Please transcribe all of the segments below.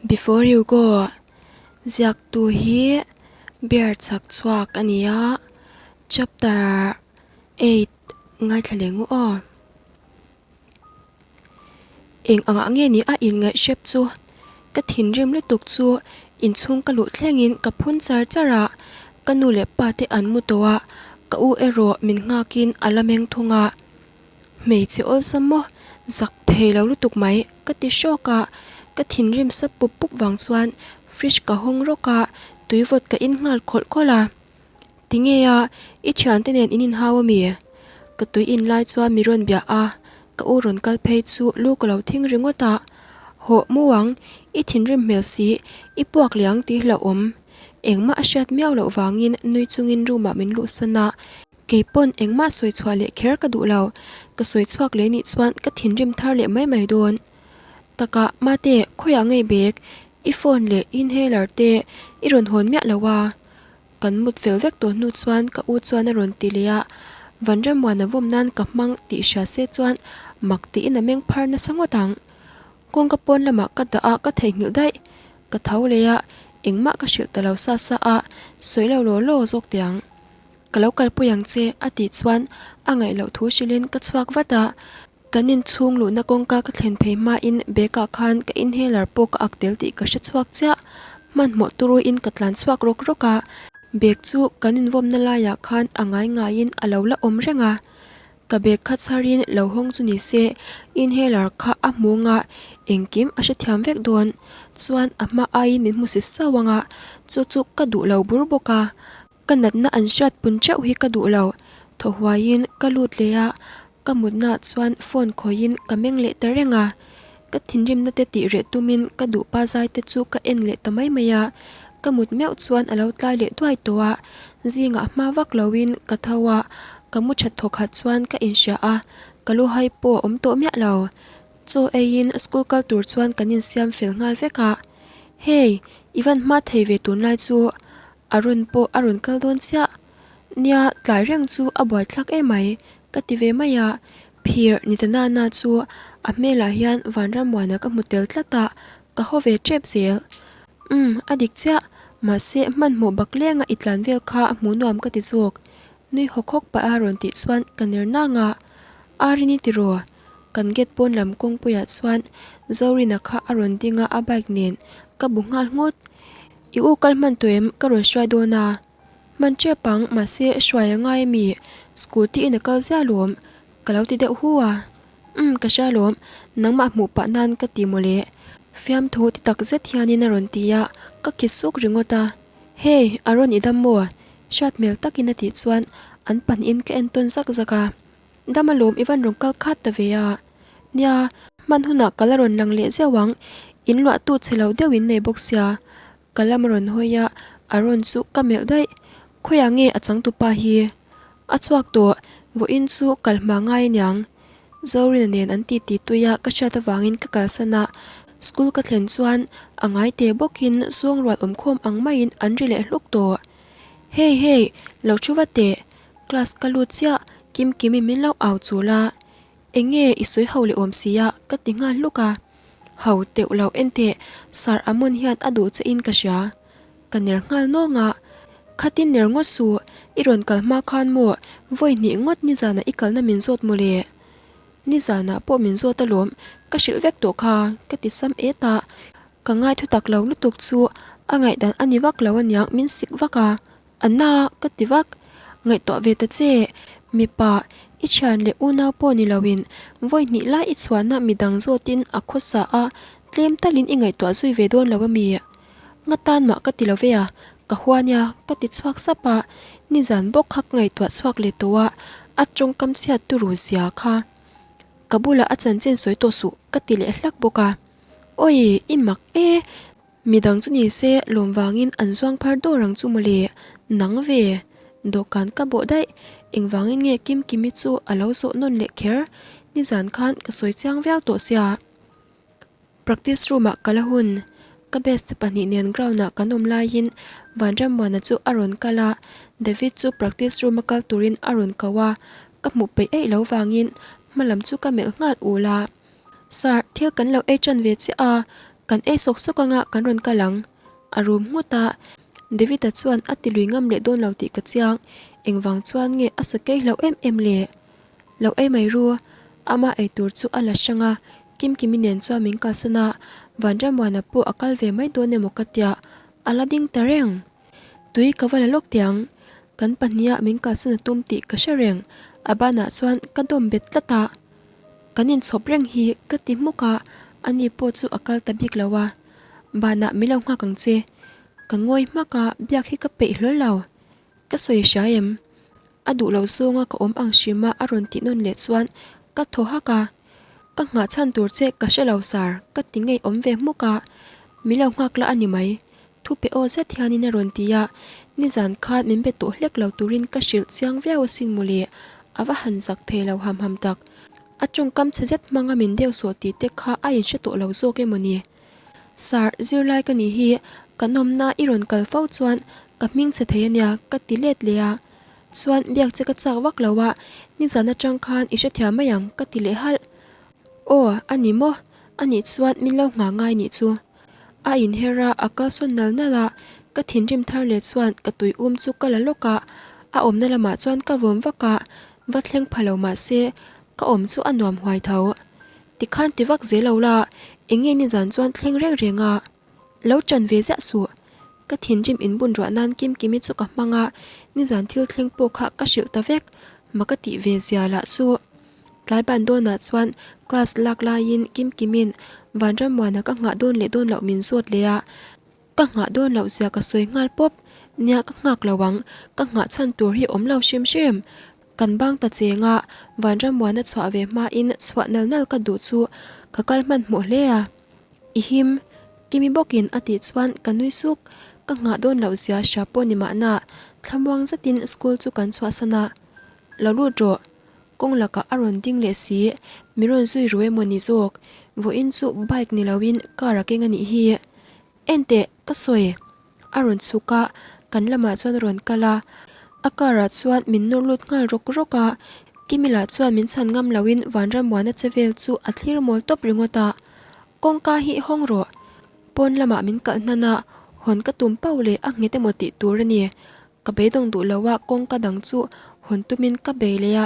Before you go ziaktu hi bear chak chhuak a ni a chapter eight ngaithla leh ngu aw. Eng angah nge ni a inngaih hrep chu ka thinrim lutuk chu inchhung ka luh thlengin ka phun char char a ka nu leh pa te an mu tawh a ka u erawh min nghakin a la meng thung a. Hmeichhe awlsam maw? Zak thei lo lutuk mai, ka ti hrawk a, ka thinrim sap pup pup vang chuan fridge ka hawng rawk a, tui vawt ka in nghal khawlh khawlh a. Tinge a, i thiante nen in inhau ami? Ka tui in lai chuan mi rawn bia a, ka u rawn kal phei chu lu ka lo thing ringawt a, Hawh mu ang, i thinrim hmel si, i puak leh ang tih hlauhawm. Engmah a hriat miau loh vangin nui chungin room ah min luhsan a, Kei pawn engmah sawi chhuah leh kher ka duh lo, ka sawi chhuak leh nih chuan ka thinrim thar leh mai mai dawn. Takah Mate, khawiah ngei bag, i phone leh inhaler te i rawn hawn miah lo a? Kan mut fel vek tawh hnu chuan ka u chuan a rawn ti leh a, Vanrammuana vawm nan ka hmang tih hria se chuan mak tiin a meng phar nasa ngawt ang. Kawngka pawn lamah ka dah a, ka theihnghilh daih. Ka tho leh a, engmah ka hrilh ta lo sa sa a, sawi lo law law zawk teh ang. Ka lo kalpui ang che, a tih chuan a ngaih loh thu hrilhin ka chhuak vat a. Kan inchhung luhna kawngka ka thlen phei hmain bag ah khan ka inhaler pawh ka ak tel tih ka hre chhuak chiah. Hmanhmawh turuin ka tlan chhuak rawk rawk a. Bag chu kan invawmna laiah khan a ngai ngaiin a lo la awm reng a. Ka bag kha chharin lo hawng chu ni se, inhaler kha a hmu anga engkim a hrethiam vek dawn. Chuan a hma aiin min hmu si sauh anga chu chu ka duh lo bur bawk a. Ka natna an hriat pun teuh hi ka duh lo. Thaw huaiin ka lut leh a, ka mutnaah chuan phone khawihin ka meng leh ta reng a. Ka thinrimna te tih reh tumin ka duhpa zai te chu ka en leh ta mai mai a. Ka mut meuh chuan a lo tlai leh duai tawh a, zingah hma vak loin ka tho a, ka mu that thawk khat chuan ka inhria a, ka lu hai pawh a awm tawh miah lo. Chaw eiin school kal tur chuan kan insiam fel nghal vek a, Hey, i van hma thei ve tunlai chu A rawn pawh a rawn kal dawn chiah. Nia, tlai reng chu a buaithlak emai, ka ti ve mai a. Phir ni ta nana chu a hmelah hian Vanrammuana ka hmu tel tlat a, ka haw ve tep zel. Umm, a dik chiah. Mahse, hmanhmawh bak lenga i tlan vel kha a hmuh nuam ka ti zawk. Nui hawk hawk pah a rawn tih chuan ka ner nang a. Arini tiraw? Kan gate pawn lam kawngpuiah chuan Zorina kha a rawn ding a, a bike nen ka bu nghal nghut. I u kal hman tawh em? Ka rawn hruai dawn a. Hman tep ang, mahse hruai a ngai ami? Scooty in a kal ziah lawm. Ka lo ti deuh hu a. Umm, ka hria lawm. Nangmah hmuh pah nan ka ti mawle. Fiamthu ti tak zet hianin a rawn ti a, ka khi suk ringawt a. Hey, a rawn i dam maw? Hriat hmel takin a tih chuan an pahnihin ka en tawn zak zak a. Dam alawm i van rawn kal khat ta ve a. Nia, hman hunah ka la rawn lang leh zeuh ang, in luahtu che lo deuh in nei bawk sia. Ka lam a rawn hawi a, a rawn chu ka melh daih. Khawiah nge a changtupa hi? A chhuak tawh, vawiin chu kal hma ngai aniang. Zorina nen an titi tui a, ka hriat avangin ka kalsan a. School ka thlen chuan a ngai te bawkin zawngrual awmkhawm ang maiin an ri leh hluk tawh. Hey hey, lo thu va teh, class ka lut chiah, Kimkimi min lo au chul a. Enge i sawi ho leh awm sia ka ti nghal hluk a. Ho teuh lo enteh Sir Amon hian a duh che in ka hria. Ka ner nghal nawng a. Khatin ner ngawt suh, i rawn kal hma khan maw vawi hnih ngawt nizanah i kalna min zawt maw le? Nizanah pawh min zawt alawm, ka hrilh vek tawh kha ka ti sam et a. Ka ngai thutak lo lutuk chu a ngaihdan a ni vak lo aniang min sik vak a. A na ka ti vak. Ngaihtuah ve ta che, mipa, i thian leh unau pawh ni loin vawi hnih lai i chhuahna midang zawtin a khawsa a, tlem talin i ngaihtuah zui ve dawn lo ami? Nga tan mah ka ti lo ve a, ka hua nia ka ti chhuak sap a, nizan bawk kha ka ngaihtuah chhuak leh tawh a, a tawngkam chhiat turu zia kha. Ka bulah a chanchin sawi tawh suh ka ti leh hlak bawk a. Awi, i mak e! Midang chu ni se lawm vangin an zuang phar dawr ang chu mawle, nang ve. Dawhkan ka bawh daih, engvangin nge Kimkimi chu a lo zawh nawn leh kher, nizan khan ka sawi chiang viau tawh sia. Practice room ah ka la hun, ka best te pahnih nen ground ah kan awm laiin Vanrammuana chu a rawn kal a, David chu practice room a kal turin a rawn ko a, ka hmuh peih eih lo vangin hma lam chu ka melh nghal ul a. Sir, thil kan lo ei tan ve chiah a. Kan ei sawk sawk anga kan rawn kal ang. A rum nghut a, David-a chuan a ti lui ngam leh dawn lo tih ka chiang. Engvang chuan nge a sakei hlauh em em le? Lo ei mai ru. Ama ei tur chu a la hrang a, Kimkimi nen chuan min kalsan a, Vanrammuana pawh a kal ve mai dawn emaw ka tia, a la ding ta reng. Tui ka va la lawk teh ang. Kan pahniha min kalsan a tum tih ka hre reng. A banah chuan ka dawm bet tlat a. Kan inchhawp reng hi ka ti hmuk a, ani pawh chu a kal ta bik lo a. Banah min lo nghak ang che. Ka ngawi hmak a, biak hi ka peih hlawl lo. Ka sawi hria em? A duh lo zawnga ka awm ang hrim a a rawn tih nawn leh chuan ka thaw hak a. Ka nghah chhan tur che ka hre lo sar ka ti ngei awm ve hmuk a, min lo nghak la a ni mai. Thu pe aw zet hianin a rawn ti a, nizan khan min be tawh hlek lo turin ka hrilh chiang viau asin mawle, a va han zak thei lo ham ham tak. A tawngkam chhe zet hmanga min deuh sawh tih te kha a inhre tawh lo zawk emaw ni? Sir, zirlai ka nih hi, ka nawmna i rawn kal fo chuan ka hming chhe thei ania ka ti let leh a. Chuan biak che ka chak vak lo a, nizan atang khan i hrethiam mai ang ka ti leh halh. Aw, a ni maw? Anih chuan min lo nghah ngai nih chu. A inher a, a kalsawn nal nal a, ka thinrim thar leh chuan ka tui um chu ka la lawk a, a awmna lamah chuan ka vawm vak a, va thleng pha lo mah se ka awm chu a nuam huai tho. Tikhan ti vak zel lo la, eng nge nizan chuan thleng reng reng a? Lo ṭan ve ziah suh. Ka thinrim inbun ruah nan Kimkimi chu ka hmang a, nizan thil thleng pawh kha ka hrilh ta vek, ma ka tih ve zia lah chu. Tlai ban dawnah chuan class lak laiin Kimkimin Vanrammuana ka nghah dawn leh dawn loh min zawt leh a, ka nghah dawn loh zia ka sawi nghal pawp. Nia ka nghak lo ang, ka nghah chhan tur hi awm lo hrim hrim. Kan bang ta cheng a, Vanrammuana chhuah ve hmain chhuah nal nal ka duh chu ka kal hmanhmawh hle a. I him, Kimi bawkin a tih chuan ka nui suk, ka nghah dawn loh zia hria pawh ni mahna thlamuang zetin school chu kan chhuahsan a, Lo lut rawh, kawng lakah a rawn ding leh si, mi rawn zui ru emaw ni zawk, vawiin chu bike ni loin car a keng a nih hi. Enteh, ka sawi. A rawn chhuk a, kan lamah chuan a rawn kal a, a car ah chuan min nawr lut nghal rawk rawk a, Kimi lah chuan min chhan ngam loin Vanrammuana che vel chu a thlir mawl tawp ringawt a, Kawngka hi hawng rawh. Pawn lamah min kalh hnan a, hawn ka tum pauh leh a nghet emaw tih tur a ni. Ka beidawng duh lo a, kawngka dang chu hawn tumin ka bei leh a,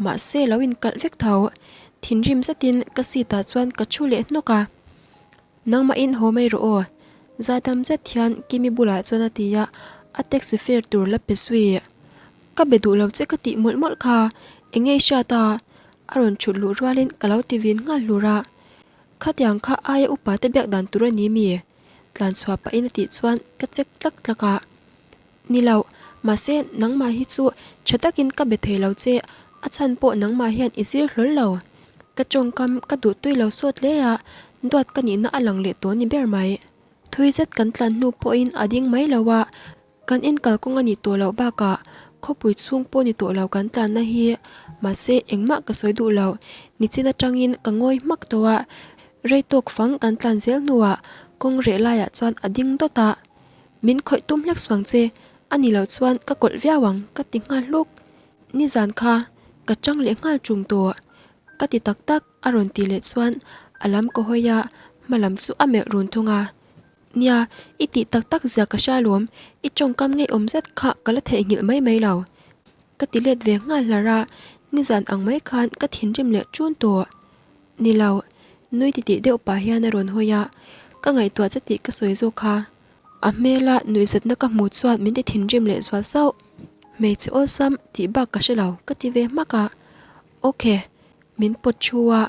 mahse lo inkalh vek tho. Thinrim zetin ka seat ah chuan ka thu leh hnawk a. Nangmahin haw mai rawh aw. Zaidam zet hian Kimi bulah chuan a ti a, a taxi fare tur la pe zui. Ka be duh lo che ka tih mawlh mawlh kha, eng nge i hriat a? A rawn thut luh rualin ka lo ti vin nghal hlur a. Khatiang kha aia upa te biak dan tur a ni mi? Tlan chhuah pahin a tih chuan ka check tlak tlak a. Ni lo, mahse nangmah hi chu tha takin ka be thei lo che, a chhan pawh nangmah hian i zir hlawl lo. Ka tawngkam ka duh tui lo sawt hle a, duat ka nihna a lang leh tawh ni ber mai. Thui zet kan tlan hnu pawhin a ding mai lo a, kan inkal kawng a nih tawh loh bakah khawpui chhung pawh ni tawh lo kan tlanna hi, mahse engmah ka sawi duh lo, nichin atangin ka ngawi hmak tawh a, rei tawk fang kan tlan zel hnuah kawng reh laiah chuan a ding dawt a. Min khawih tum hlek suang che, a ni loh chuan ka kawlh viau ang ka ti nghal hluk. Nizan kha ka chang leh nghal ṭung tawh. Ka ti tak tak a rawn tih leh chuan a lam ka hawi a, hma lam chu a melh run thung a. Nia, i tih tak tak zia ka hria lawm, i tawngkam ngeiawm zet kha ka la theihnghilh mai mai lo. Ka ti let ve nghal hlar a, nizan ang mai khan ka thinrim leh ṭun tawh. Ni lo, nui titih deuh pah hian a rawn hawi a, ka ngaihtuah che tih ka sawi zawk kha. A hmela nuihzatna ka hmuh chuan min ti thinrim leh zual sauh. Hmeichhe awlsam tih bak ka hre lo, ka ti ve hmak a. Ok, min pawt thu a,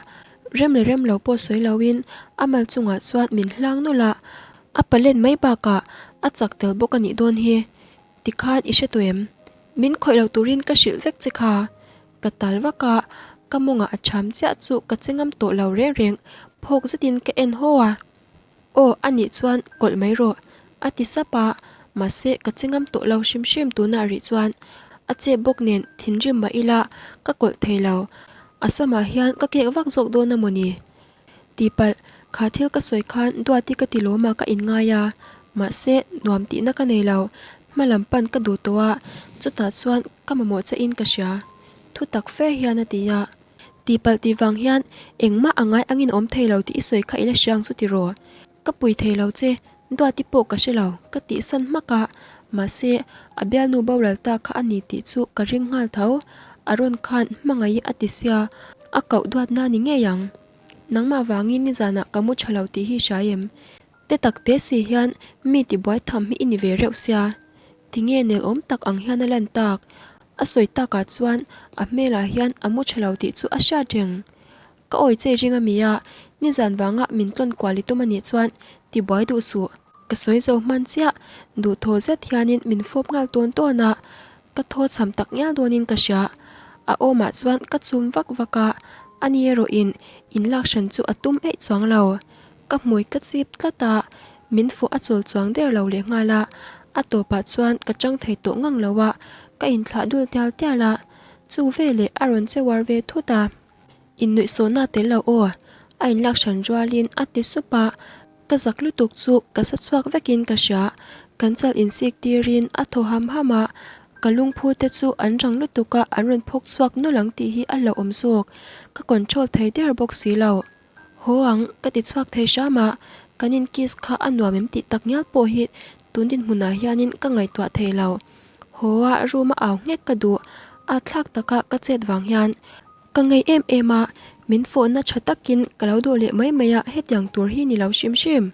rem leh rem lo pawh sawi loin a mal chungah chuan min hlang nawlh a, a palen mai bakah a chak tel bawk a nih dawn hi. Tikhan i hre tawh em? Min khawih lo turin ka hrilh vek che kha. Ka tal vak a, ka mawngah a ṭham chiah chu ka che ngam tawh lo reng reng, phawk zetin ka en haw a. Aw, a nih chuan kawlh mai rawh, a ti sap a, mahse ka che ngam tawh lo hrim hrim tunah rih chuan a chep bawk nen thinrim mah ila ka kawlh thei lo, a samah hian ka kek vak zawk dawn a mawni? Tihpalh, kha thil ka sawi khan Duati ka ti lawm a ka inngai a, mahse nuam tihna ka nei lo, hma lam pan ka duh tawh a, chutah chuan ka mamawh che in ka hria. Thu tak fe hian a ti a. Tihpalh tih vang hian engmah a ngai angin awm thei lo tih i sawi kha i la hria ang chu tiraw? Ka pui thei lo che, Duati pawh ka hre lo, ka tihsan hmak a, mahse, a bialnu boral ta kha a ni tih chu ka ring nghal tho. A rawn khan hmangaih a ti sia, a koh duatna ni ngei ang. Nangmah vangin nizanah ka mu tha lo tih hi hria em? Te tak te si hian mi tibuai tham hi i ni ve reuh sia. Tinge nelawm tak ang hian a lan tak? A sawi takah chuan a hmelah hian a mu tha lo tih chu a hriat reng. Ka awi che ring a mi a, nizan vanga min tlawn kual i tum a nih chuan tibuai duh suh. Ka sawi zo hman chiah, duhthaw zet hianin min fawp nghal tawn tawn a, ka thaw chham tak ngial dawnin ka hria. A awmah chuan ka chum vak vak a, ani erawhin inlak hran chu a tum eih chuang lo. Ka hmui ka chip tlat a, min fawh a chawl chuang der lo leh nghal a, a tawpah chuan ka chang thei tawh ngang lo a, ka inthlah dul tial tial a, chu veleh a rawn che uar ve thut a. Innuihsawhna tel lo aw, a inlak hran rualin a ti sup a, ka zak lutuk chu ka sa chhuak vekin ka hria, kan chal insik tirin a thaw ham ham a, ka lungphu te chu an rang lutuk a an rawn phawk chhuak nawlh ang tih hi a hlauhawm zawk, ka control thei der bawk si lo. Haw ang, ka ti chhuak thei hram a, kan in kiss kha a nuam em tih tak ngial pawh hi tun dinhmunah hianin ka ngaihtuah thei lo. Haw a room a au nghek ka duh, a thlak taka ka chet vang hian ka ngei em em a, min fawhna tha takin ka lo duh leh mai mai a, hetiang tur hi ni lo hrim hrim.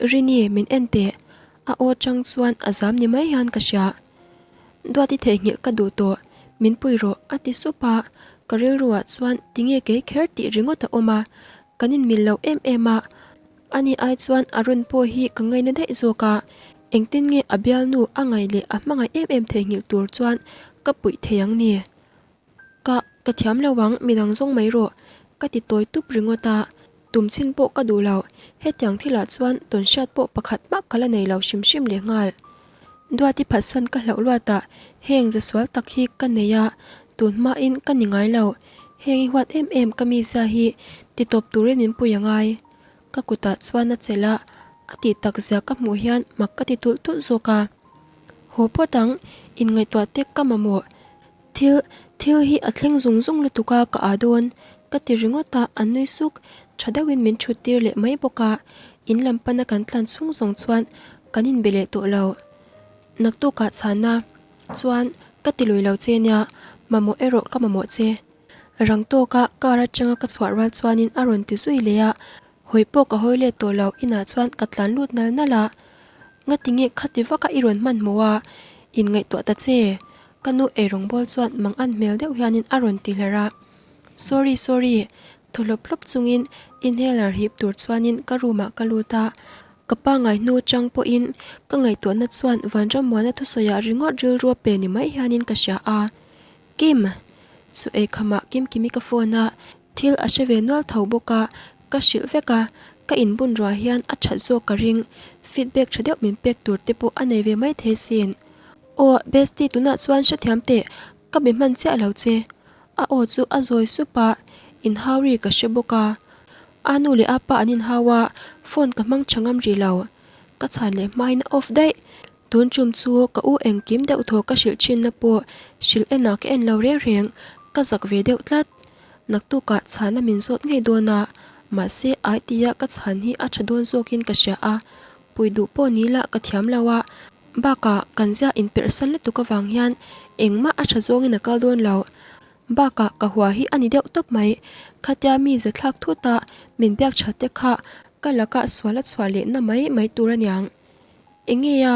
Rini, min en teh, a aw chang chuan a zam ni mai hian ka hria. Duati theihnghilh ka duh tawh, min pui rawh a ti sup a, ka rilruah chuan tinge kei kher tih ringawt a awm a, kan inmil lo em em a, ani ai chuan a rawn pawh hi ka ngaina daih zawk a, engtin nge a bialnu a ngaih leh a hmangaih em em theihnghilh tur chuan ka puih thei ang ni? Ka, ka thiam lo ang, midang zawng mai rawh, ka ti tawi tup ringawt a, tum chhin pawh ka duh lo, hetiang thilah chuan tawn hriat pawh pakhat mah ka la nei lo hrim hrim leh nghal. Duati phatsan ka hlauh luat a, heng ze sual tak hi ka nei a, tun hmain ka ni ngai lo, heng i huat em em ka mizia hi ti tawp turin min pui a ngai. Ka kutah chuan a chelh a, a tih tak zia ka hmuh hian mak ka ti tulh tulh zawk a. Haw phawt ang, inngaihtuah tek ka mamawh. Thil, thil hi a thleng zung zung lutuk a ka ah dawn, ka ti ringawt a, a nui suk, tha deuhin min thut tir leh mai bawk a, in lam pana kan tlan chhung zawng chuan kan inbe leh tawh lo. Naktukah chhana chuan ka ti lui lo che nia, mamawh erawh ka mamawh che. Rang tawka car atanga ka chhuah rual chuanin a rawn ti zui leh a, hawi pawh ka hawi let tawh lo, inah chuan ka tlan lut nal nal a, Ngatinge khati vaka i rawn hmanhmawh a, inngaihtuah ta che? Ka nu eirawng bawl chuan mang an hmel deuh hianin a rawn ti hlar a. Sorry, sorry, thaw hlawp hlawp chungin inhaler hip tur chuanin ka room ah ka lut a. Ka pa ngai hnu chang pawhin ka ngaihtuahna chuan Vanrammuana thusawiah ringawt rilru a pe ni mai hianin ka hria a. Kim! Chu eikhamah Kimkimi ka phone a, thil a hre ve nual tho bawk a, ka hrilh vek a, ka inbun ruah hian a that zawk ka ring, feedback tha deuh min pek tur te pawh a nei ve mai thei sin. Aw, bestie tunah chuan hrethiam teh, ka be hman chiah lo che. A aw chu a zawi sup a, inhau ri ka hre bawk a. A nu leh a pa an inhau a, phone ka hmang tha ngam rih lo. Ka chhan leh hmain a off daih. Tun tum chu ka u engkim deuh thaw ka hrilh thinna pawh hrilh enah ka en lo reng reng, ka zak ve deuh tlat. Naktukah chhana min zawt ngei dawn a, mahse ai tia ka chhan hi a tha dawn zawkin ka hria a, pui duh pawh ni lah ka thiam lo a, bakah kan zia inperhsan lutuk avang hian engmah a tha zawngin a kal dawn lo. Bakah ka hua hi a ni deuh tawp mai, khatia mi zathlak thut a min biak that te kha ka lakah sual a chhuah lehna mai mai tur aniang. Enge a,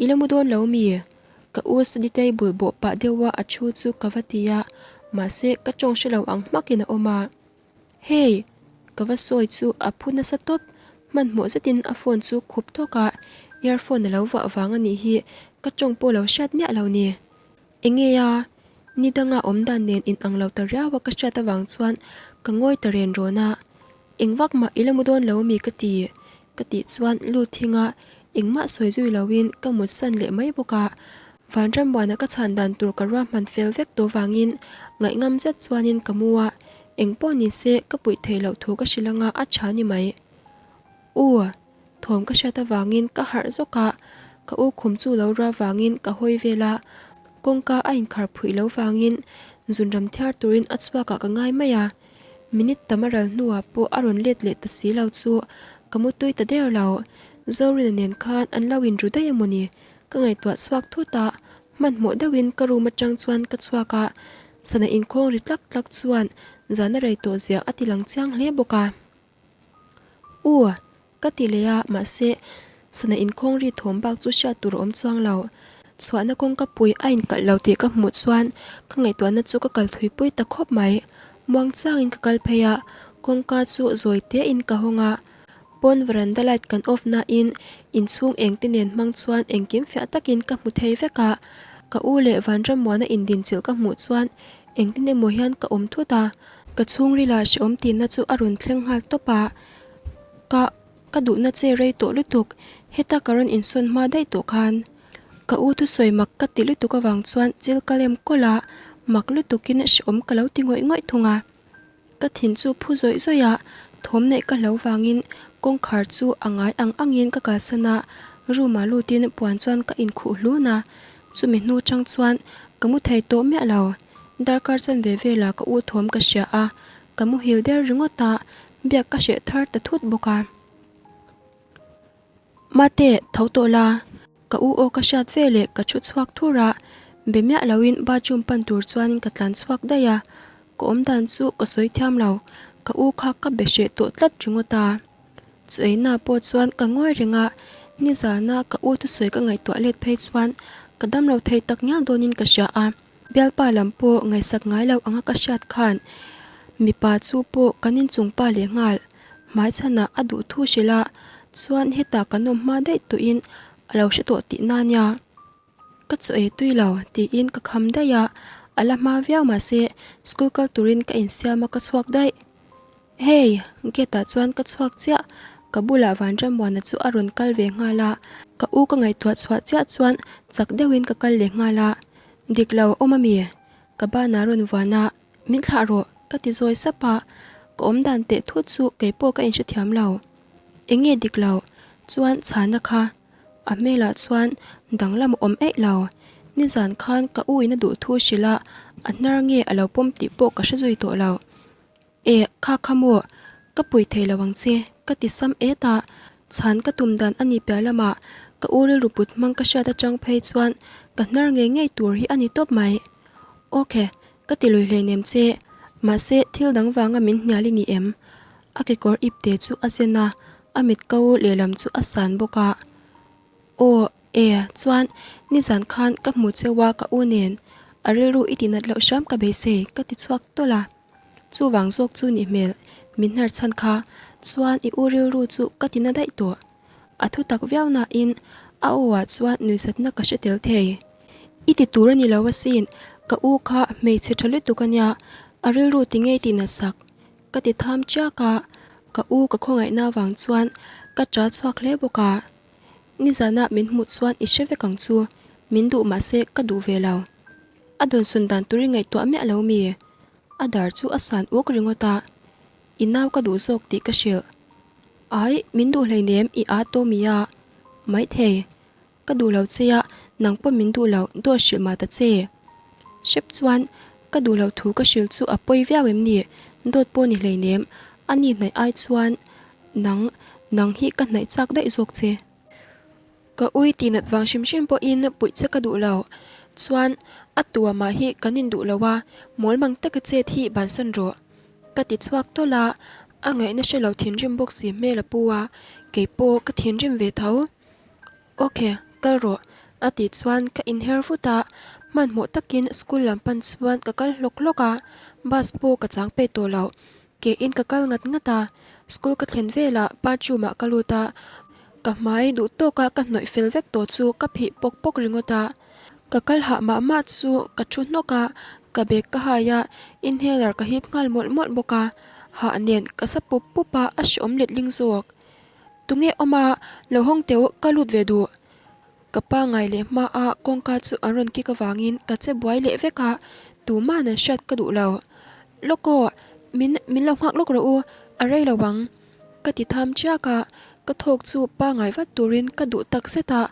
i la mu dawn lo mi? Ka u study table bawh pah deuh a a thu chu ka va ti a, mahse ka tawng hre lo ang hmakin a awm a. Hey! Ka va sawi chu a phu nasa tawp, hmanhmawh zetin a phone chu khup tawk a, earphone a lo vuah vang a nih hi ka tawng pawh lo hriat miah lo ni. Enge a, ni danga awm dan nen in ang lo ta riau a ka hriat avang chuan ka ngawi ta ren rawn a. Engvak mah i la mu dawn lo mi ka ti? Ka tih chuan lu thinga engmah sawi zui loin ka mutsan leh mai bawk a. Vanrammuana ka chhan dan tur ka ruahman fel vek tawh vangin ngaihngam zet chuanin ka mu a, engpawh ni se ka puih theih loh thu ka hrilh anga a tha ni mai. U! Thawm ka hriat avangin ka harh zawk a, ka u khum chu lo ruah vangin ka hawi vel a, kawngka a inkhar phuih lo vangin zunram thiar turin a chhuakah ka ngai mai a. Minute tam a ral hnuah pawh a rawn let leh ta si lo chu. ka mutui ta der lo. Zorina nen khan an lo inru daih emaw ni? Ka ngaihtuah chhuak thut a, hmanhmawh deuhin ka room atang chuan ka chhuak a, sana inkhawng ri tlak tlak chuan zan a rei tawh zia a ti lang chiang hle bawk a. U! Ka ti leh a, mahse sana inkhawng ri thawm bak chu hriat tur a awm chuang lo. Chhuahna kawngka pui a inkalh lo tih ka hmuh chuan ka ngaihtuahna chu ka kal thui pui ta khawp mai. Muang changin ka kal phei a, kawngka chu zawi tein ka hawng a. Pawn veranda light kan off nain inchhung engte nen hmang chuan engkim fiah takin ka hmu thei vek a. Ka u leh Vanrammuana indinchilh ka hmuh chuan engtin emaw hian ka awm thut a. Ka chhungrila hrehawm tihna chu a rawn thleng nghal tawp a. Ka ka duhna che rei tawh lutuk, heta ka rawn insawn hma daih tawh khan. Ka u thusawi mak ka ti lutuk avang chuan chil ka lem kawlh a, mak lutukin hrehawm ka lo ti ngawih ngawih thung a. Ka thin chu phu zawih zawih a, thawm neih ka hlo vangin kawngkhar chu a ngai ang angin ka kalsan a, room ah lutin puan chuan ka inkhuh hlun a, chumi hnu chang chuan ka mu thei tawh miah lo. Darkar chanve velah ka u thawm ka hria a, ka muhil der ringawt a, biak ka hreh thar ta thut bawk a. Mate, tho tawh la. Ka u aw ka hriat ve leh ka thu chhuak thur a, be miah loin bathroom pan tur chuanin ka tlan chhuak daih a, ka awm dan chu ka sawi thiam lo, ka u kha ka be hreh tawh tlat ringawt a. Chueina pawh chuan ka ngawi reng a, nizana ka u thusawi ka ngaihtuah let phei chuan ka damlo thei tak ngial dawnin ka hria a, bialpa lam pawh ngaihsak ngai lo anga ka hriat khan mipa chu pawh kan inchung pa leh nghal. Hmaichhanah a duh thu hrilh a, chuan hetah kan awm hma daih tawhin a lo hre tawh tihna nia. Ka chaw ei tui lo tiin ka kham daih a, a la hma viau mahse school kal turin ka insiam a ka chhuak daih. Hey! Gate ah chuan ka chhuak chiah, ka bulah Vanrammuana chu a rawn kal ve nghal a, ka u ka ngaihtuah chhuah chiah chuan chak deuhin ka kal leh nghal a, dik lo a awm ami? Ka banah rawn vuan a. Min thlah rawh, ka ti zawi sap a, ka awm dan teh thut chu kei pawh ka inhrethiam lo. Eng nge dik lo? Chuan chhana kha a hmelah chuan danglam a awm eih lo. Nizan khan ka u in a duh thu hrilh a, a hnar nge a lo pawm tih pawh ka hre zui tawh lo. E, kha kha maw, ka pui thei lo ang che, ka ti sam et a, chhan ka tum dan a ni piah lamah ka u rilru put hmang ka hriat atang phei chuan ka hnar ngei ngei tur hi a ni tawp mai. Ok, Ka ti lui hleinem che, mahse thil dang vanga min hnial i ni em? A kekawr ip te chu a zen a, a mit ko lehlam chu a san bawk a. Aw, e, chuan nizan khan ka hmu cheu a ka u nen, a rilru i tinat loh hram ka beisei ka ti chhuak tawlh a. Chuvang zawk chu nih hmel min hnar chhan kha, chuan i u rilru chu ka tina daih tawh. A thu tak viau nain a aw ah chuan nuihzatna ka hre tel thei. I ti tur a ni lo asin, ka u kha hmeichhe tha lutuk a nia, a rilru ti ngei tih nasak. Ka ti tham chiak a, ka u ka khawngaihna avang chuan ka ṭa chhuak hle bawk a. Nizanah min hmuh chuan i hre vek ang chu, min duh mahse ka duh ve lo. A dawnsawn dan tur i ngaihtuah miah lo mi? A dar chu a san uk ringawt a, i nau ka duh zawk tih ka hrilh. Ai, min duh hleinem i â tawh mi a? Maithei. Ka duh lo che a, nang pawh min duh lo, dawt hrilh mah ta che. Hrep chuan, ka duh loh thu ka hrilh chu a pawi viau em ni? Dawt pawh ni hleinem, a ni hnaih ai chuan nang, nang hi ka hnaih chak daih zawk che. Ka ui tih nat vang hrim hrim pawhin puih che ka duh lo. Chuan, a tua mah hi kan induh lo a, mawl mang taka chet hi bansan rawh. Ka ti chhuak tawlh a, a ngaihna hre lo thinrim bawk si hmel a pu a, keipawh ka thinrim ve tho. Ok, kal rawh, a tih chuan ka inher vut a, hmanhmawh takin school lam pan chuan ka kal hlawk hlawk a, bus pawh ka chang peih tawh lo, ke in ka kal ngat ngat a, school ka thlen velah bathroom ah ka lut a, ka hmai duh tawk a ka hnawih fel vek tawh chu ka phih pawk pawk ringawt a, ka kal hah mah mah chu ka thu hnawk a, ka bag ka hai a, inhaler ka hip nghal mawlh mawlh bawk a, hah nen ka sa pup pup a, a hreawm letling zawk. Tunge awm a, lo hawng teuh ka lut ve duh. Ka pa ngai leh hma a kawngka chu an rawn kik avangin ka che buai leh vek a, tuma'n an hriat ka duh lo. Lawk aw, min min lo nghak lawk rawh u, a rei lo ang. Ka ti tham chiak a, ka thawk chu pa ngai vat turin ka duh tak zet a,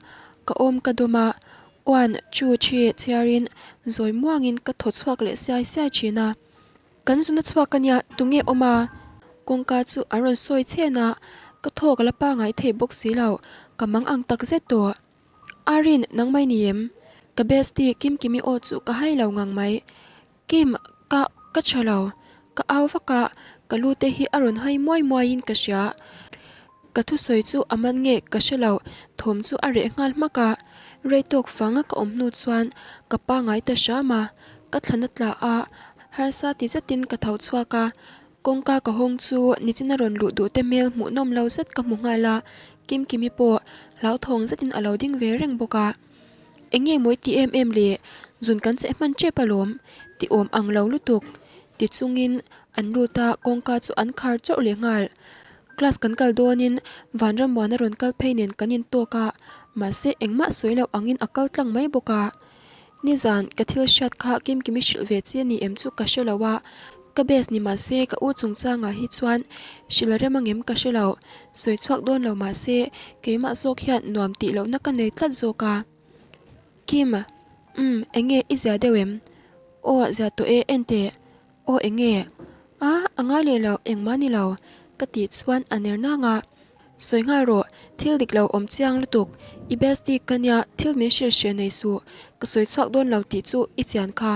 ka awm ka dawm a, one, two, three chhiarin zawi muangin ka thaw chhuak leh siai siai thin a. Kan zuna chhuak a nia, tunge awm a? Kawngka chu an rawn sawi chhen a, Ka thawk a la pangai thei bawk si lo, ka mang ang tak zet tawh. Arin, nangmah i ni em? Ka bestie Kimkimi aw chu ka hai lo ngang mai. Kim, ka, ka tha lo. Ka au vak a, ka lu te hi a rawn hai muai muai in ka hria. Ka thusawi chu a man nge ka hre lo, thawm chu a reh nghal hmak a. Rei tawk fang a ka awm hnu chuan ka pangai ta hram a, ka thlan a tla a, harsa ti zetin ka tho chhuak a. Kawngka ka hawng chu nichina rawn luh duh te hmel hmuhnawm lo zet ka hmu nghal a, Kimkimi pawh hlauthawng zetin a lo ding ve reng bawk a. Eng nge mawi ti em em le, zun kan cheh hman tep alawm, ti awm ang lo lutuk, ti chungin an lut a, kawngka chu an khar chauh leh nghal. Class kan kal dawnin Vanrammuana rawn kal phei nen kan intawk a, mahse engmah sawi loh angin a kal tlang mai bawk a. Nizan ka thil hriat kha Kimkimi hrilh ve chi a ni em chu ka hre lo a, ka best ni mahse ka u chungchangah hi chuan hrilh a rem angem ka hre lo, sawi chhuak dawn lo mahse keimah zawk hian nuam tih lohna ka nei tlat zawk a. Kim, Umm, eng nge i zia deuh em? Aw, zia tawh e, en teh. Aw eng nge? A, a ngai leh lo, engmah ni lo, ka tih chuan a ner nang a. Sawi nghal rawh, thil dik lo awm chiang lutuk, i bestie ka nia, thil min hrilh hreh nei suh, ka sawi chhuak dawn lo tih chu i chian kha,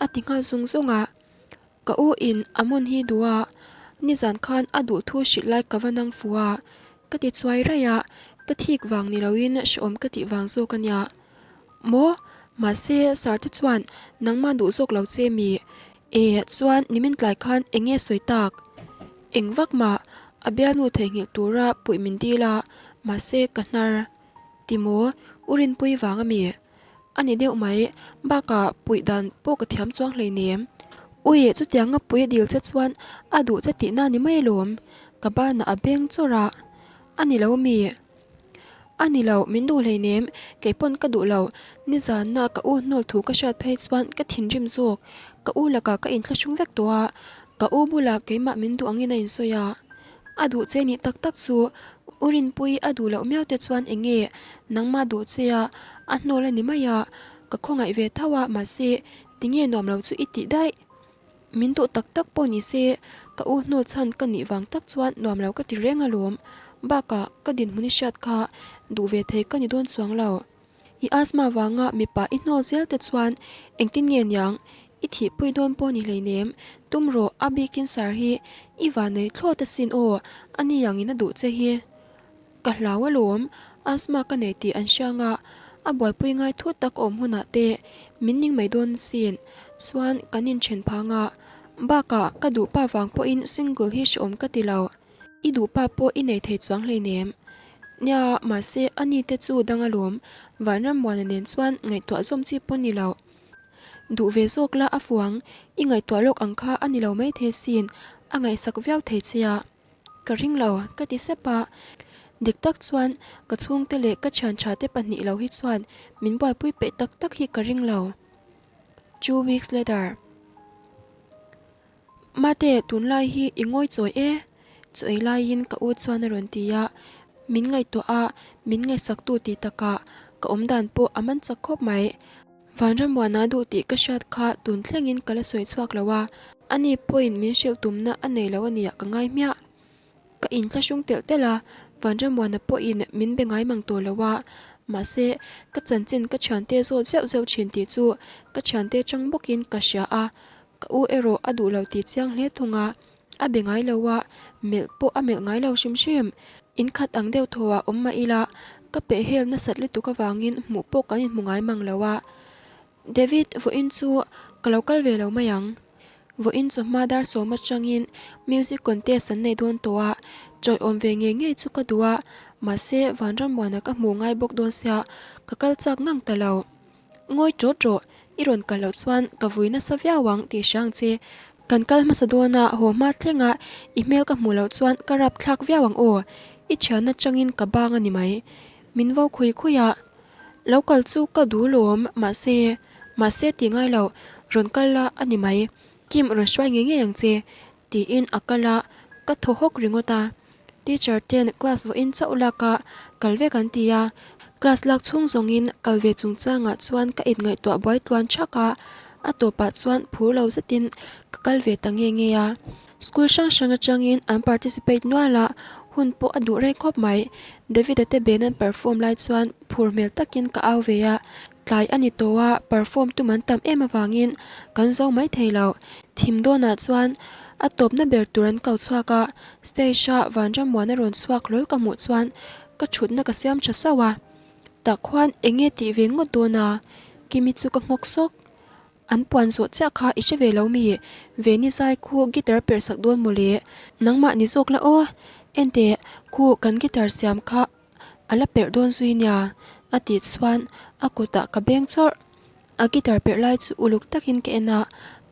a ti nghal zung zung a. Ka u in a hmun hi duh a, nizan khan a duh thu hrilh lai ka va nang fu a, ka ti chuai raih a, ka thik vang ni loin hrehawm ka tih vang zawk a nia. Maw? Mahse, Sir te chuan nangmah duh zawk lo che mi? E, chuan nimin tlai khan eng nge sawi tak? Eng vak mah, a bialnu theihnghilh tura puih min dil a, mahse ka hnar. Ti maw? U Rinpui vang a mi? A ni deuh mai, bakah puih dan pawh ka thiam chuang hleinem. Ui, chutianga pui a dil che chuan a duh che tihna ni mai alawm. Ka banah a beng chawrh a, a ni lo mi? A ni lo, min duh hleinem, kei pawn ka duh lo. Nizanna ka u hnawl thu ka hriat phei chuan ka thinrim zawk. Ka u lakah ka inthlahrung vek tawh a, ka u bulah keimah min duh angin a insawi a. A duh che nih tak tak chu u Rinpui a duh loh miau te chuan eng nge nangmah duh che a, a hnawl a ni mai a, ka khawngaih ve tho a, mahse tinge nuam lo chu i tih daih. Min duh tak tak pawh ni se, ka u hnawl chhan ka nih vang tak chuan nuam lo ka ti reng alawm. Bakah ka dinhmun i hriat kha duh ve thei ka ni dawn chuang lo. I asthma vanga mipa i hnawl zel te chuan engtin nge niang? I thihpui dawn pawh ni hleinem. Tum rawh, a bikin sar hi i vanei thlawt asin aw, a ni angin a duh che hi. Ka hlau alawm, asthma ka nei tih an hria nga, a buaipui ngai thut tak awm hunah te min ning mai dawn sin, chuan kan inthen phang a, bakah ka duhpa vang pawhin single hi hreawm ka ti lo, i duhpa pawh i nei thei chuang hleinem. Nia, mahse a ni te chu dang alawm, Vanrammuana nen chuan ngaihtuah zawm chi pawn ni lo. Duh ve zawk la a fuang, i ngaihtuah lawk ang kha a ni lo maithei sin, a ngaihsak viau thei che a. Ka ring lo, ka ti sep a. Dik tak chuan ka chhungte leh ka thian tha te pahnih lo hi chuan min buaipui peih tak tak hi ka ring lo. Two weeks later. Mate, tunlai hi i ngawi chawi e? Chaw ei laiin ka u chuan a rawn ti a. Min ngaihtuah a, min ngaihsaktu tih takah ka awmdan pawh a man chak khawp mai. Vanrammuana duh tih ka hriat kha tun thlengin ka la sawi chhuak lo a, ani pawhin min hrilh tumna a nei lo ania ka ngai hmiah. Ka inthlahrung telh telh a, Vanrammuana pawhin min be ngai mang tawh lo a, mahse ka chanchin ka thiante zawt zeuh zeuh thin tih chu ka thiante chang bawkin ka hria a, ka u erawh a duh lo tih chiang hle thung a, a be ngai lo a, melh pawh a melh ngai lo hrim hrim. In khat ang deuh thaw ah awm mah ila, ka peh hel nasat lutuk avangin hmuh pawh kan inhmu ngai mang lo a. David, vawiin chu ka lo kal ve lo mai ang. Vawiin chawhma dar sawm atangin music contest an nei dawn tawh a, chawiawm ve ngei ngei chu ka duh a, mahse Vanrammuana ka hmu ngai bawk dawn sia, ka kal chak ngang ta lo. Ngawi ṭawt rawh, i rawn kal loh chuan ka vui nasa viau ang tih hria ang che. Kan kal hmasa dawn a, haw hma thlenga i hmel ka hmuh loh chuan ka rap thlak viau ang aw, i thian atangin ka bang a ni mai. Min vo khui khui a, lo kal chu ka duh lawm, mahse, mahse tih ngai lo, rawn kal la a ni mai, Kim rawn hruai ngei ngei ang che, tiin a kal a, ka thaw hawk ringawt a. Teacher ten class vawiin chauh lak a kal vek an ti a, class lak chhung zawngin kal ve chungchangah chuan ka inngaihtuah buai tluan thak a, a tawpah chuan phur lo zetin ka kal ve ta nge nge a. School hrang hrang atangin an participate nual a, hun pawh a duh rei khawp mai. David-a te band an perform lai chuan phur hmel takin ka au ve a, tlai a ni tawh a, perform tum an tam em avangin kan zo mai thei lo. Thim dawnah chuan a tawpna ber tur an ko chhuak a, stage a Vanrammuana rawn chhuak hlawl ka hmuh chuan ka thutna ka siam tha sauh a. Tak khuan eng nge tih ve ngawt dawn a? Kimi chu ka nghawk sawk. An puan zawh chiah kha i hre ve lo mi? Veni zai khu guitar perh sak dawn mawle. Nangmah ni zawk la aw. Enteh, khu kan guitar siam kha a la perh dawn zui nia a tih chuan a kutah ka beng chawrh. A guitar perh lai chu uluk takin ka en a,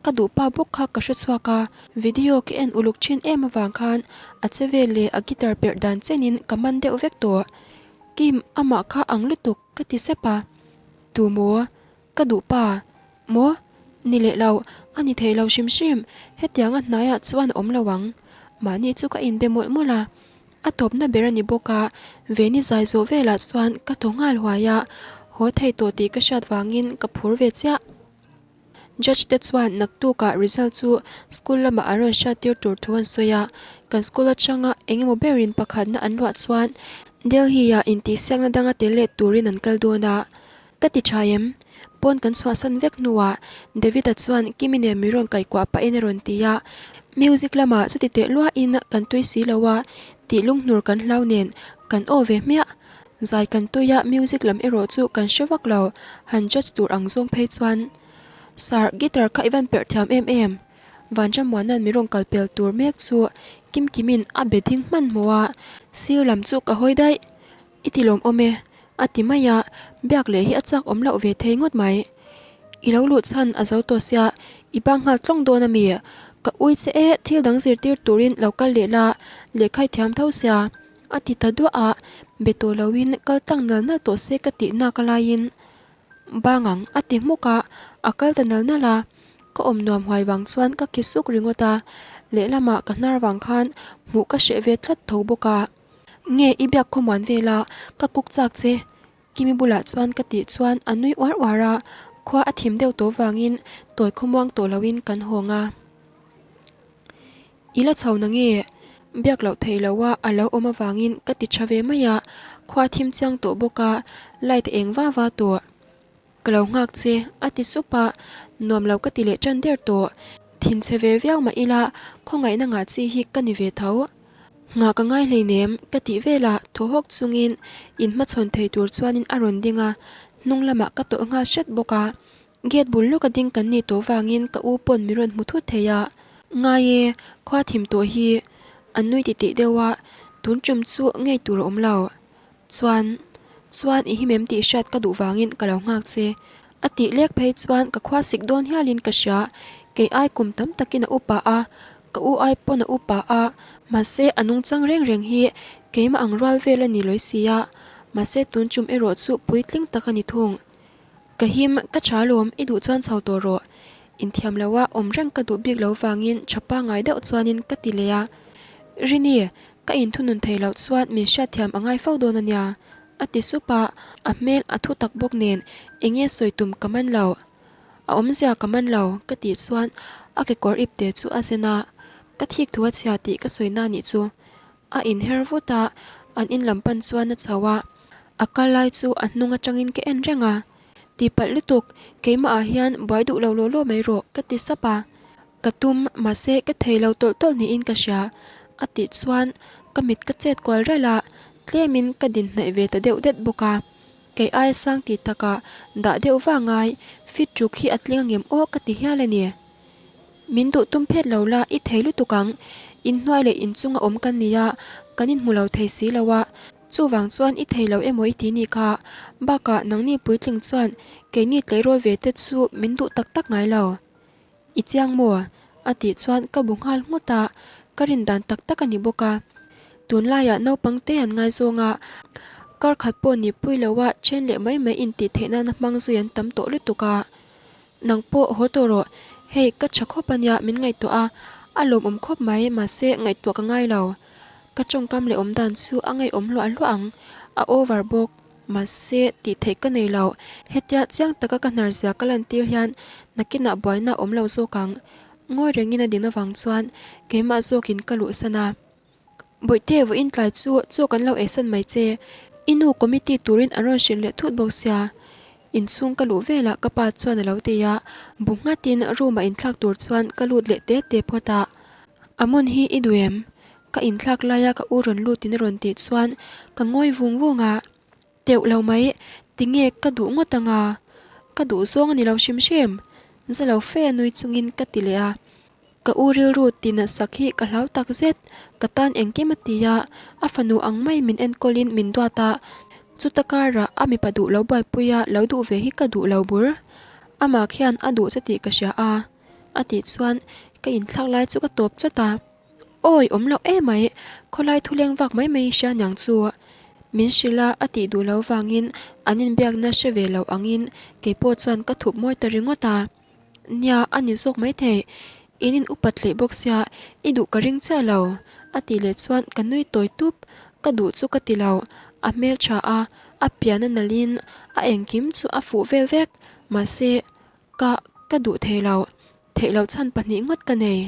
ka duhpa bawk kha ka hre chhuak a, video ka en uluk thin em avang khan a che vel leh a guitar perh dan chenin ka man deuh vek tawh. Kim, amah kha ang lutuk ka ti sep a. Tu maw? Ka duhpa. Maw? Ni leh lo, a ni thei lo hrim hrim, hetianga hnaiah chuan a awm lo ang. Mahni chu ka inbe mawlh mawlh a. A tawpna ber a ni bawk a, Veni zai zawh velah chuan ka thaw nghal huai a, haw thei tawh tih ka hriat vangin ka phur ve chiah. Judge te chuan naktukah result chu school lamah an rawn hriat tir tur thu an sawi a, kan school atanga eng emaw berin pakhatna an luah chuan Delhi-ah intihsiakna danga tel leh turin an kal dawn a. Ka ti tha em? Pawn kan chhuahsan vek hnuah David-a chuan Kimi nen min rawn kaihkuah pahin a rawn ti a, music lamah chuti teh luahin kan tui si lo a, tih lunghnur kan hlau nen kan aw ve hmiah. Zai kan tui a, music lam erawh chu kan hre vak lo, han judge tur ang zawng phei chuan. Sir, guitar kha i van perh thiam em em? Vanramuana'n min rawn kal pel tur mek chu Kimkimin a be ding hmanhmawh a, sir lam chu ka hawi daih. I ti lawmawm e, a ti mai a, biak leh hi a chak awm loh ve thei ngawt mai. I lo luh chhan a zo tawh sia, i bang nghal tlawng dawn a mi? Ka ui che e, thil dang zirtir turin lo kal leh la, lehkha i thiam tho sia, a ti ta duah a, be tawh loin kal tlang nal nal tawh se ka tih nak alaiin bang ang a ti hmuk a, a kal ta nal nal a, ka awm nuam huai vang chuan ka khi suk ringawt a, lehlamah ka hnar vang khan hmuh ka hreh ve tlat tho bawk a. Nge i biak khawmuan vel a, ka kuk chak che. Kimi bulah chuan ka tih chuan a nui uar uar a, khua a thim deuh tawh vangin tawi khawmuang tawh loin kan hawng a. I la chho na nge? Biak loh theih loh a a lo awm avangin ka ti tha ve mai a, khua a thim chiang tawh bawk a, light a eng va va tawh. Ka lo nghak che, a ti sup a, nuam lo ka ti leh tan der tawh. Thinchhe ve viau mah ila, khawngaihna ngah chi hi ka ni ve tho. Nghah ka ngai hleinem, ka tih velah thaw hawk chungin inhmachhawn thei tur chuanin a rawn ding a, hnung lamah ka tawlh nghal hret bawk a. Gate bul lawka ding kan nih tawh vangin ka u pawn min rawn hmu thut thei a. Ngai e, khua thim tawh hi a nui titih deuh a, tun tum chu ngei tur a awm lo. Chuan, chuan i him em tih hriat ka duh vangin ka lo nghak che. A tih lek phei chuan ka khua sik dawn hialin ka hria, kei ai kum tam takin a upa a, ka u ai pawn a upa a, mahse a nungchang reng reng hi keimah ang rual vel a ni lawi si a, mahse tun chum erawh chu puitling tak a ni thung. Ka him, ka tha lawm, i duh chuan chho tawh rawh. Inthiam lo a, awm reng ka duh bik lo vangin tha pangngai deuh chuanin ka ti leh a. Rini, ka inthunun thei loh chuan min hriatthiam a ngai fo dawn a nia, a ti sup a, a hmel a thu tak bawk nen eng nge sawi tum ka man lo. A awmzia ka man lo, ka tih chuan a kekawr ipte chu a zen a, ka thik thu a chhia tih ka sawi na nih chu. A inher vut a, an in lam pan chuan a chho a, a kal lai chu a hnung atangin ka en reng a. Tihpalh lutuk, keimah ah hian buai duh lo law law mai rawh ka ti sap a. Ka tum, mahse ka thei lo tawlh tawlh niin ka hria. A tih chuan ka mit ka chet kual ralh a, tlemin ka din hnaih ve ta deuh det bawk a. Kei aia sang tih takah dah deuh va ngai, fit tuk hi a tling angem aw ka ti hial a ni. Min duh tum phet lo la, i thei lutuk ang. Inhnuai leh inchunga awm kan ni a, kan inhmu lo thei si lo a. Chuvang chuan i thei lo emaw i ti ni kha. Bakah nangni puitling chuan keini tleirawl ve te chu min duh tak tak ngai lo. I chiang maw? A tih chuan ka bu nghal nghut a, ka rin dan tak tak a ni bawk a. Tunlaiah naupang te an ngaizawng a, kar khat pawh ni pui lo a then leh mai mai intih theih nana hmang zui an tam tawh lutuk a. Nang pawh haw tawh rawh, hei ka tha khawp a nia min ngaihtuah a, a lawmawm khawp mai mahse ngaihtuah ka ngai lo. Ka tawngkam leh awm dan chu a ngaihawm hluah hluah ang, a over bawk. Mahse tih theih ka nei lo, hetia chiang taka ka hnar zia ka lantir hian nakinah buaina a awm lo zawk ang. Ngawi rengin a din avang chuan keimah zawkin ka luhsan a. Bawihte vawiin tlai chu chaw kan lo eisan mai che. I nu committee turin an rawn hrilh leh thut bawk sia. Inchhung ka luh velah ka pa chuan a lo ti a, bu nghatin room ah inthlak tur chuan ka lut leh te te phawt a. A hmun hi i duh em? Ka inthlak laia ka u rawn lutin a rawn tih chuan ka ngawi vung vung a. Teuh lo mai, tinge ka duh ngawt anga? Ka duh zawng a ni lo hrim hrim. Za lo fe a nui chungin ka ti leh a. Ka u rilru tinat sak hi ka hlau tak zet, ka tan engkim a ti a, a fanu ang mai min enkawlin min duat a, chuta karah a mipa duh lo buaipui a lo duh ve hi ka duh lo bur. Amah khian a duh che tih ka hria a, a tih chuan ka inthlak lai chu ka tawp chawt a. Awi awm loh emai, khawlai thuleng vak mai mai hria niang chu. Min hrilh a, a tih duh lo vangin an inbiakna hre ve lo angin keipawh chuan ka thup mawi ta ringawt a. Nia, a ni zawk maithei. In in upat hleih bawk sia, i duh ka ring chiah lo, a tih leh chuan ka nui tawi tup. Ka duh chu ka ti lo, a hmel tha a, a pian a nalhin a engkim chu a fuh vel vek. Mahse, ka ka duh thei lo, theih loh chhan pahnih ngawt ka nei.